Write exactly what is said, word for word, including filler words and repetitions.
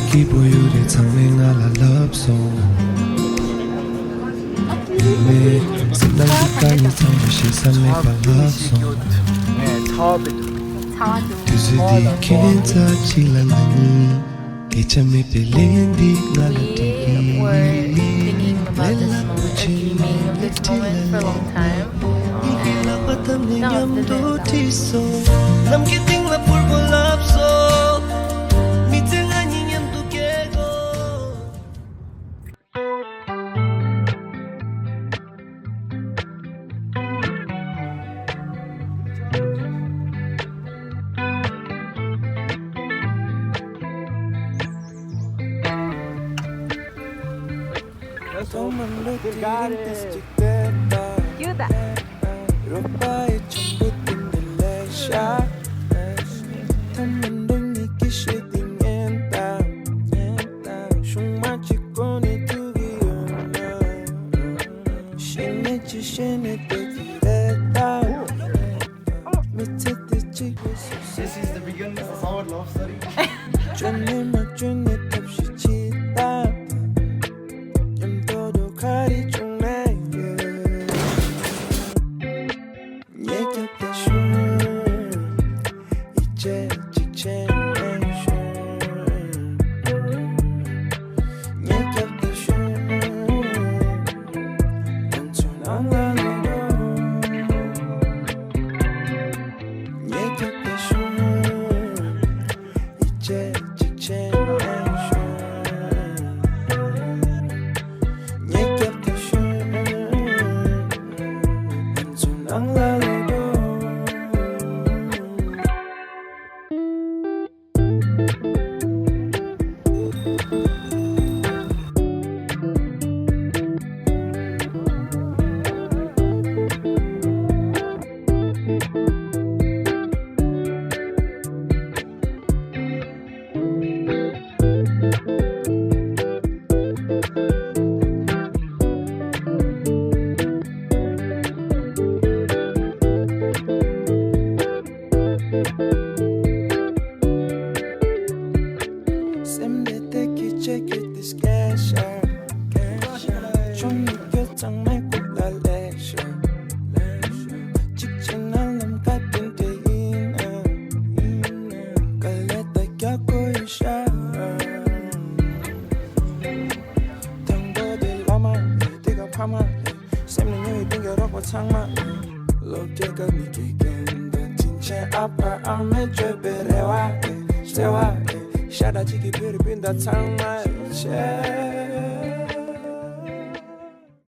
སྐྱིད་པོ་ཡོད་རེད། ཚང་མས་ང་ལ་ལབ་སོང་། ཡིན་ནའི་སེམས་ནང་གི་དཀའ་ངལ་ཚང་མ་ཤེས་ས་མེད་པ་ལབ་སོང་། དུས་ཚོད་འདི་ཁྱོད་རྩ་གཅིག་ལ་ང་གཉིས། སྐད་ཆ་མེད་པའི་ལན་འདི་ང་ལ་སྤྲད་ཀྱི། We were thinking about this moment, dreaming of this moment for a long time. And that was the day. ནམ་མཁའི་སྟེང་ལ་ཕུར་བུ་ལབ་སོང་། མི་ཚེ་ང་གཉིས་མཉམ་དུ་སྐྱེལ་དགོས། ཐོག་མར་ལོ་དེ་རིང་ཏོག་ཙམ་ཅིག་བལྟས་པ། རོགས་པ་ཡི་ཆུང་བུ་དེ་འདྲ་ལས་ཤ། ཐ་མ་འདྲ་གཉིས་ཀྱི་ཤེས་དེ་ངན་ད། ཤུང་མ་གཅིག་གོ་ནས་ཐུག་གི་ཡོད་ན། ཤེས་ནས་ཅི་ཤེས་ནས་བལྟས་ཀྱི་རེད་ད། མི་ཚེ་དེ་གཅིག་པུ་སོ་སོ། This is the beginning of our love story. བཅོས་ནས་མ་བཅོས་ནས་ཐབས་ཤེས་བྱེད་ད། མཉམ་དུ་འགྲོ་ག་རེ་བྱུང་ན་ཡོད། ངས་སྐྱབས་ད་ཞུ། ཡིད་ཆེས་གཅིག་བྱས་ནས་ཞུ། ངས་སྐྱབས་ད་ཞུ། ང་ཚོ་ནང་ལ་ལོག་འགྲོ། ངས་སྐྱབས་ད་ཞུ། ཡིད་ཆེས་གཅིག་བྱས་ནས་ཞུ། ངས་སྐྱབས་ད་ཞུ། ང་ཚོ་ནང་ལ་ལོག་འགྲོ། སེམས་དེ་དེ་སྐད་ཆ་སྐད་དེ་སྐད་ཤར། ཆུང་ངུ་ཚང་མའི་ཁུག་ལ་ལས་ཤར། གཅིག་བྱས་ན་ལམ་ཁ་དེ་འདྲ་ཡིན་ན། དཀའ་ལས་ད་རྒྱག་དགོས་ཡོད་ཤག་དང་པོ་དེ་བླ་མ་རེད། དེ་ག་ཕ་མ་རེད། སེམས་ནས་ཉོན་ཡོད་དེང་གི་རོགས་པ་ཚང་མ། སློབ་གྲྭའི་སྐབས་ནས་དགེ་རྒན་དང་དྲིན་ཆེན་ཨ་ཕ་ཨ་མས་བཅོས་པའི་རེ་བ་རེད། བརྩེ་བ་རེད། ཤ་ཁྲག་གཅིག་གི་བུ་རེད། སྤུན་ཟླ་ཚང་མ་ཡིན་ཆེ།